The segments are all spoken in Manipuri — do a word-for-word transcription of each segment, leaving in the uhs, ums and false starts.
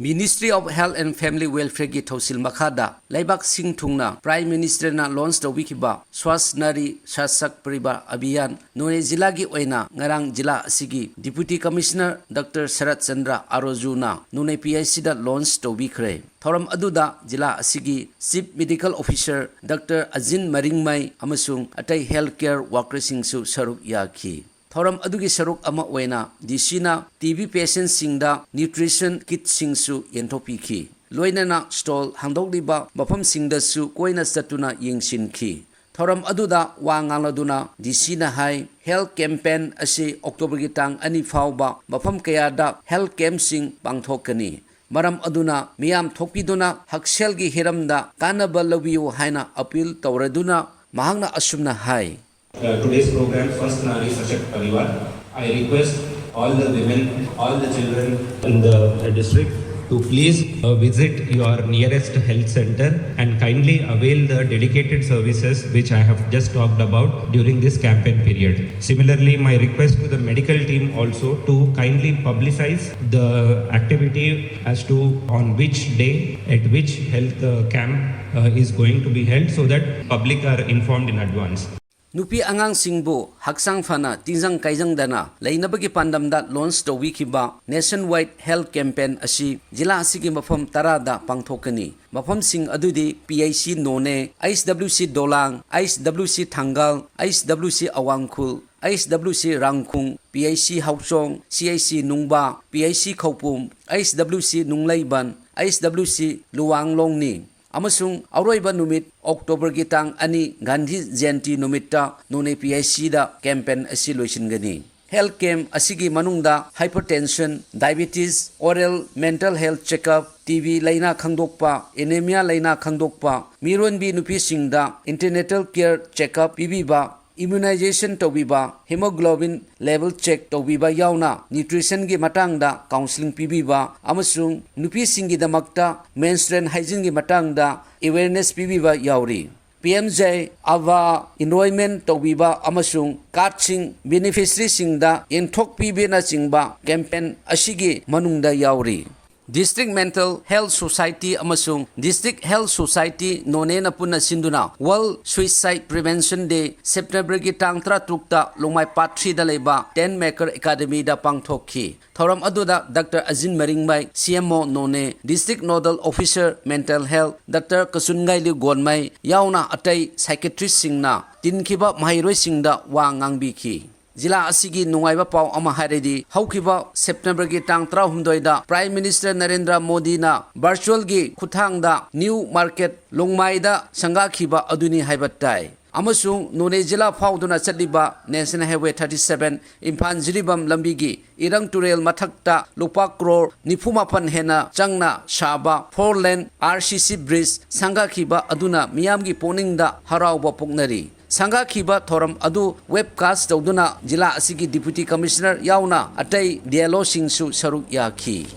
Ministry of Health and Family Welfare ꯒꯤ ꯊꯧꯁꯤꯜ ꯃꯈꯥꯗ ꯂꯩꯕꯥꯛ ꯁꯤꯟ ꯊꯨꯡꯅ Prime Minister ꯅ launch ꯇꯧꯕꯤꯈꯤꯕ Swasth Nari Sashakt Parivar Abhiyan ꯅꯣꯅꯦ ꯖꯤꯂꯥꯒꯤ ꯑꯣꯏꯅ ꯉꯔꯥꯡ ꯖꯤꯂꯥ ꯑꯁꯤꯒꯤ Deputy Commissioner Doctor shirt Chandra ꯑꯥꯔꯣꯖꯨꯅ Noney P I C the launch ꯇꯧꯕꯤꯈ꯭ꯔꯦ꯫ ꯊꯧꯔꯝ ꯑꯗꯨꯗ ꯖꯤꯂꯥ ꯑꯁꯤꯒꯤ Chief Medical Officer Doctor ꯑꯖꯤꯟ ꯃꯔꯤꯡꯃꯩ ꯑꯃꯁꯨꯡ ꯑꯇꯩ health care worker ꯁꯤꯡꯁꯨ ꯁꯔꯨꯛ ꯌꯥꯈꯤ꯫ ꯊꯧꯔꯝ ꯑꯗꯨꯒꯤ ꯁꯔꯨꯛ ꯑꯃ ꯑꯣꯏꯅ D C ꯅ T B patient ꯁꯤꯡꯗ nutrition kit ꯁꯤꯡꯁꯨ ꯌꯦꯟꯊꯣꯛꯄꯤꯈꯤ꯫ ꯂꯣꯏꯅꯅ stall ꯍꯥꯡꯗꯣꯛꯂꯤꯕ ꯃꯐꯝꯁꯤꯡꯗꯁꯨ ꯀꯣꯏꯅ ꯆꯠꯇꯨꯅ ꯌꯦꯡꯁꯤꯟꯈꯤ꯫ ꯊꯧꯔꯝ ꯑꯗꯨꯗ ꯋꯥ ꯉꯥꯡꯂꯗꯨꯅ D C ꯅ ꯍꯥꯏ, health campaign ꯑꯁꯤ October ꯒꯤ ꯇꯥꯡ ꯑꯅꯤ ꯐꯥꯎꯕ ꯃꯐꯝ ꯀꯌꯥꯗ health camp ꯁꯤꯡ ꯄꯥꯡꯊꯣꯛꯀꯅꯤ꯫ ꯃꯔꯝ ꯑꯗꯨꯅ ꯃꯤꯌꯥꯝ ꯊꯣꯛꯄꯤꯗꯨꯅ ꯍꯛꯁꯦꯜꯒꯤ ꯍꯤꯔꯝꯗ ꯀꯥꯟꯅꯕ ꯂꯧꯕꯤꯌꯨ ꯍꯥꯏꯅ appeal ꯇꯧꯔꯗꯨꯅ ꯃꯍꯥꯛꯅ ꯑꯁꯨꯝꯅ ꯍꯥꯏ꯫ Uh, today's program, Swasth Nari Sashakt Parivar, I request all the women, all the children in the, the district to please uh, visit your nearest health center and kindly avail the dedicated services which I have just talked about during this campaign period. Similarly, my request to the medical team also to kindly publicize the activity as to on which day, at which health uh, camp uh, is going to be held, so that public are informed in advance. ꯅꯨꯄꯤ ꯑꯉꯥꯡꯁꯤꯡꯕꯨ ꯍꯛꯆꯥꯡ ꯐꯅ ꯇꯤꯟꯖꯪ ꯀꯥꯏꯖꯪꯗꯅ ꯂꯩꯅꯕꯒꯤ ꯄꯥꯟꯗꯝꯗ launch ꯇꯧꯕꯤꯈꯤꯕ nationwide health campaign ꯑꯁꯤ ꯖꯤꯂꯥ ꯑꯁꯤꯒꯤ ꯃꯐꯝ ꯇꯔꯥꯗ ꯄꯥꯡꯊꯣꯛꯀꯅꯤ꯫ ꯃꯐꯝꯁꯤꯡ ꯑꯗꯨꯗꯤ P I C Noney, H W C ꯗꯣꯂꯥꯡ, H W C Thangal, H W C ꯑꯋꯥꯡꯈꯨꯜ, H W C ꯔꯥꯡꯈꯨꯡ, P I C ꯍꯥꯎꯆꯣꯡ, C I C ꯅꯨꯡꯕꯥ, P I C ꯈꯧꯄꯨꯝ, H W C ꯅꯨꯡꯂꯩꯕꯟ, H W C ꯂꯨꯋꯥꯡꯂꯣꯡꯅꯤ꯫ ꯑꯃꯁꯨꯡ ꯑꯔꯣꯏꯕ ꯅꯨꯃꯤꯠ October ꯒꯤ ꯇꯥꯡ ꯑꯅꯤ ꯒꯥꯟꯙꯤ ꯖꯌꯟꯇꯤ ꯅꯨꯃꯤꯠꯇ ꯅꯣꯅꯦ P I C the campaign ꯑꯁꯤ ꯂꯣꯏꯁꯤꯟꯒꯅꯤ꯫ Health camp ꯑꯁꯤꯒꯤ ꯃꯅꯨꯡꯗ hypertension, diabetes, oral, mental health checkup, T B ꯂꯩꯅꯥ ꯈꯪꯗꯣꯛꯄ, anemia ꯂꯩꯅꯥ ꯈꯪꯗꯣꯛꯄ, ꯃꯤꯔꯣꯟꯕꯤ ꯅꯨꯄꯤꯁꯤꯡꯗ antenatal care checkup ꯄꯤꯕꯤꯕ, immunization ꯇꯧꯕꯤꯕ, hemoglobin level check ꯇꯧꯕꯤꯕ ꯌꯥꯎꯅ nutrition ꯒꯤ ꯃꯇꯥꯡꯗ counselling ꯄꯤꯕꯤꯕ ꯑꯃꯁꯨꯡ ꯅꯨꯄꯤꯁꯤꯡꯒꯤꯗꯃꯛꯇ menstrual hygiene ꯒꯤ ꯃꯇꯥꯡꯗ awareness ꯄꯤꯕꯤꯕ ꯌꯥꯎꯔꯤ꯫ P M J Awa enrollment ꯇꯧꯕꯤꯕ ꯑꯃꯁꯨꯡ card ꯁꯤꯡ beneficiary ꯁꯤꯡꯗ ꯌꯦꯟꯊꯣꯛꯄꯤꯕꯅꯆꯤꯡꯕ campaign ꯑꯁꯤꯒꯤ ꯃꯅꯨꯡꯗ ꯌꯥꯎꯔꯤ꯫ District Mental Health Society ꯑꯃꯁꯨꯡ District Health Society ꯅꯣꯅꯦꯅ ꯄꯨꯟꯅ ꯁꯤꯟꯗꯨꯅ World Suicide Prevention Day Septemberꯒꯤ ꯇꯥꯡ ꯇꯔꯥꯇꯔꯨꯛꯇ ꯂꯣꯡꯃꯥꯏ Part threeꯗ ꯂꯩꯕ Ten Maker Academyꯗ ꯄꯥꯡꯊꯣꯛꯈꯤ꯫ ꯊꯧꯔꯝ ꯑꯗꯨꯗ Doctor ꯑꯖꯤꯟ ꯃꯔꯤꯡꯃꯩ, C M O ꯅꯣꯅꯦ, District Nodal Officer Mental Health, Doctor ꯀꯁꯨꯟꯒꯥꯏꯂꯨ ꯒꯣꯟꯃꯩ ꯌꯥꯎꯅ ꯑꯇꯩ psychiatristꯁꯤꯡꯅ ꯇꯤꯟꯈꯤꯕ ꯃꯍꯩꯔꯣꯏꯁꯤꯡꯗ ꯋꯥ ꯉꯥꯡꯕꯤꯈꯤ꯫ ꯖꯤꯂꯥ ꯑꯁꯤꯒꯤ ꯅꯨꯡꯉꯥꯏꯕ ꯄꯥꯎ ꯑꯃ ꯍꯥꯏꯔꯗꯤ, ꯍꯧꯈꯤꯕ Septemberꯒꯤ ꯇꯥꯡ ꯇꯔꯥꯍꯨꯝꯗꯣꯏꯗ Prime Minister ꯅꯔꯦꯟꯗ꯭ꯔ ꯃꯣꯗꯤꯅ virtualꯒꯤ ꯈꯨꯠꯊꯥꯡꯗ New Market ꯂꯣꯡꯃꯥꯏꯗ ꯁꯪꯒꯥꯈꯤꯕ ꯑꯗꯨꯅꯤ ꯍꯥꯏꯕ ꯇꯥꯏ꯫ ꯑꯃꯁꯨꯡ ꯅꯣꯅꯦ ꯖꯤꯂꯥ ꯐꯥꯎꯗꯨꯅ ꯆꯠꯂꯤꯕ National Highway thirty seven Imphal Jiribam ꯂꯝꯕꯤꯒꯤ ꯏꯔꯪ ꯇꯨꯔꯦꯜ ꯃꯊꯛꯇ ꯂꯨꯄꯥ ꯀ꯭ꯔꯣꯔ ꯅꯤꯐꯨ ꯃꯥꯄꯟ ꯍꯦꯟꯅ ꯆꯪꯅ ꯁꯥꯕ four lane R C C bridge ꯁꯪꯒꯥꯈꯤꯕ ꯑꯗꯨꯅ ꯃꯤꯌꯥꯝꯒꯤ ꯄꯨꯛꯅꯤꯡꯗ ꯍꯔꯥꯎꯕ ꯄꯣꯛꯅꯔꯤ꯫ ꯁꯪꯒꯥꯈꯤꯕ ꯊꯧꯔꯝ ꯑꯗꯨ webcast ꯇꯧꯗꯨꯅ ꯖꯤꯂꯥ ꯑꯁꯤꯒꯤ Deputy Commissioner ꯌꯥꯎꯅ ꯑꯇꯩ D L Oꯁꯤꯡꯁꯨ ꯁꯔꯨꯛ ꯌꯥꯈꯤ꯫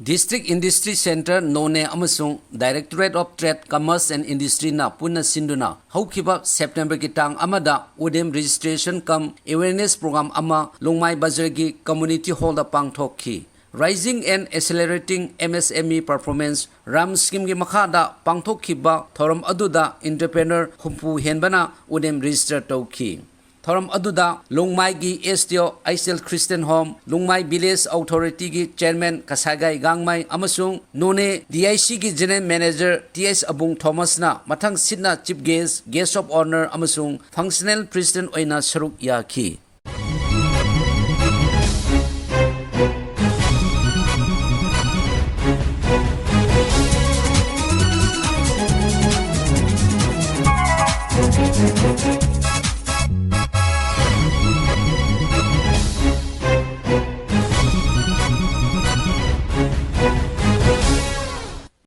District Industry Centre ꯅꯣꯅꯦ ꯑꯃꯁꯨꯡ Directorate of Trade, Commerce and Industryꯅ ꯄꯨꯟꯅ ꯁꯤꯟꯗꯨꯅ ꯍꯧꯈꯤꯕ Septemberꯒꯤ ꯇꯥꯡ ꯑꯃꯗ UDEM Registration cum Awareness Program ꯑꯃ ꯂꯣꯡꯃꯥꯏ ꯕꯖꯥꯔꯒꯤ Community Hallꯗ ꯄꯥꯡꯊꯣꯛꯈꯤ꯫ Raising and Accelerating M S M E Performance RAM Schemeꯒꯤ ꯃꯈꯥꯗ ꯄꯥꯡꯊꯣꯛꯈꯤꯕ ꯊꯧꯔꯝ ꯑꯗꯨꯗ entrepreneur ꯍꯨꯝꯐꯨ ꯍꯦꯟꯕꯅ UDEM register ꯇꯧꯈꯤ꯫ ꯊꯧꯔꯝ ꯑꯗꯨꯗ ꯂꯣꯡꯃꯥꯏꯒꯤ S D O H L Christian Home, ꯂꯣꯡꯃꯥꯏ Village Authorityꯒꯤ Chairman ꯀꯁꯥꯏꯒꯥꯏ ꯒꯥꯡꯃꯩ ꯑꯃꯁꯨꯡ ꯅꯣꯅꯦ D I Cꯒꯤ General Manager T S ꯑꯕꯨꯡ ꯊꯣꯃꯁꯅ ꯃꯊꯪ ꯁꯤꯠꯅ Chief Guest, Guest of Honour ꯑꯃꯁꯨꯡ Functional President ꯑꯣꯏꯅ ꯁꯔꯨꯛ ꯌꯥꯈꯤ꯫